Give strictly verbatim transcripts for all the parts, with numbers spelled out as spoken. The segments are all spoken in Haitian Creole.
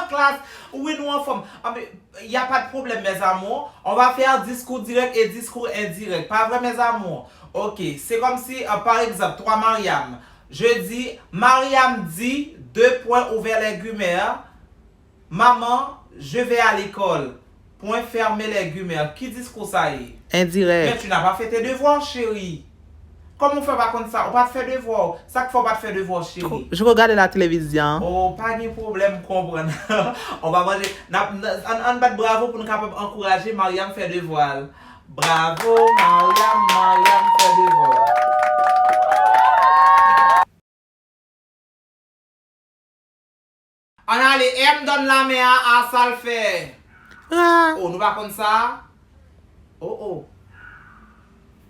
Klas, wi, nou anfòm. Ah, mais, y a pas de problème, mes amours. On va faire discours direct et discours indirect. Pas vrai, mes amours? Ok, c'est comme si, euh, par exemple, toi, Mariam, je dis, Mariam dit, deux points ouverts les guillemets, hein. Maman, je vais à l'école. Point fermé les guillemets. Ki diskou sa ye? Indirect. Mais tu n'as pas fait tes devoirs, chérie. Kòman w fè pa konn sa? Ou pa t fè devwa w. Sa k fè w pa t fè devwa w, cheri? Je regardais la télévision. Oh, pa gen pwoblèm, m konprann. On va manger. N ap, n, ann, ann bat bravo pou nou kapab ankouraje Mariam fè devwa l. Bravo, Mariam, Mariam fè devwa l. Ann ale, M donne la main à, à sa l fè. Ah. Oh, nou pa konn sa? Oh, oh.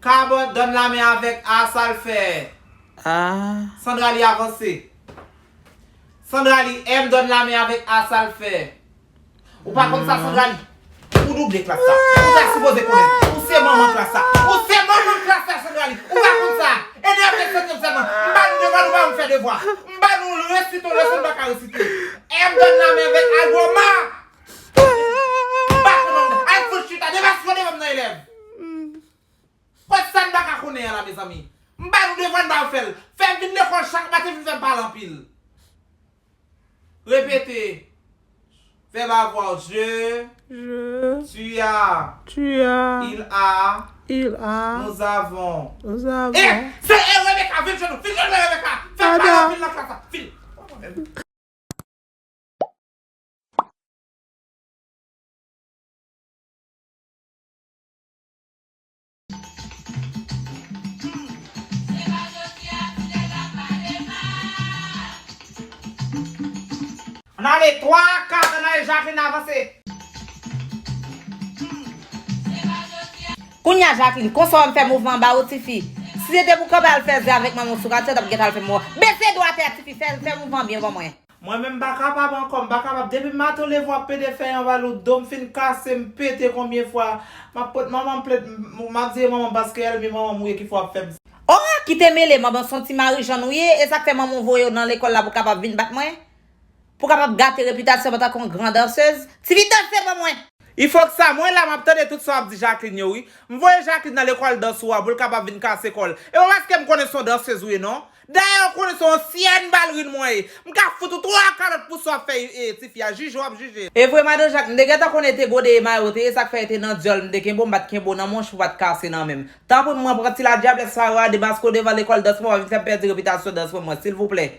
K donne la main avec A sa l fè. Ah. Sandra li avanse. Sandra li, M donne la main avec A sa l fè. Ou pa konn sa, Sandra li? Ou double klas la. Ou ta sipoze konnen. Ou se manman klas la. Ou se manman klas la, Sandra li. Ou pa konn sa. Enève santi m sèlman. M ba nou devwa, nou pa vin fè devwa. M ba nou resite yon leson, nou pa ka resite. M donne la main avec Algoma. M pa konn non. Al fout chita. Devan sou devan m nan elèv. Kot sa n pa ka konnen an la, mezanmi? M ba nou devwa, n pa fè l. Fè m vin lekòl chak maten, vin fè m pale anpil. Répétez. Fè ba vwa. Je. Je. Tu as. Tu as. Il a. Il a. Nous avons. Nous avons. Eh, se e Rebecca, vin jwenn nou. Vin jwenn Rebecca. Fè m pale anpil nan klas la. Vin. Ann ale, twa, kat, ann ale, Jacqueline, avanse. Kounye a, Jacqueline, konsa w ap fè mouvman anba ou, tifi? Si se te pou kanpe al fè zen avèk manman w sou katye, w t ap gentan al fè mouvman. Bese do atè a, tifi, fè, fè mouvman byen ban mwen. Mwen menm m pa kapab ankò, m pa kapab. Depi maten w leve w ap pede fè yon valou, do m fin kase, m pete konbyen fwa. M ap pot manman m plent, m, m ap di e manman m paske èlmi manman m ou ye ki fè w ap fè m sa. Oh, kite mele, manman, se yon ti Marijann ou ye, e sa k fè manman w voye w nan lekòl la pou w kapab vin bat mwen? Pou w kapab gate repitasyon w antanke yon gran dansez? Tifi, danse ban mwen! Il faut que sa, mwen la m ap tande tout sa w ap di Jacqueline yo, wi. M voye Jacqueline nan lekòl dans ou a pou l kapab vin kase kò l. E pa paske m konnen se yon dansez ou ye, non. Dayè, ou konnen se yon ansyèn balrin mwen ye. M ka fout ou twa kalòt pou sa w ap fè, e, tifi a. Jije w ap jije. E vre, madan Jak, m te gentan konnen te gode e mayo te ye, sa k fè e te nan dyòl m te kenbe w, m pa t kenbe w nan manch pou w pa t kase nan men m. Tanpri, mwen pran ti ladyablès sa yo a, demaske w devan lekòl dans mwen, w ap vin fè m pèdi repitasyon dans mwen, mwen, silvouplè.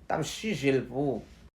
T ap jije l pou ou.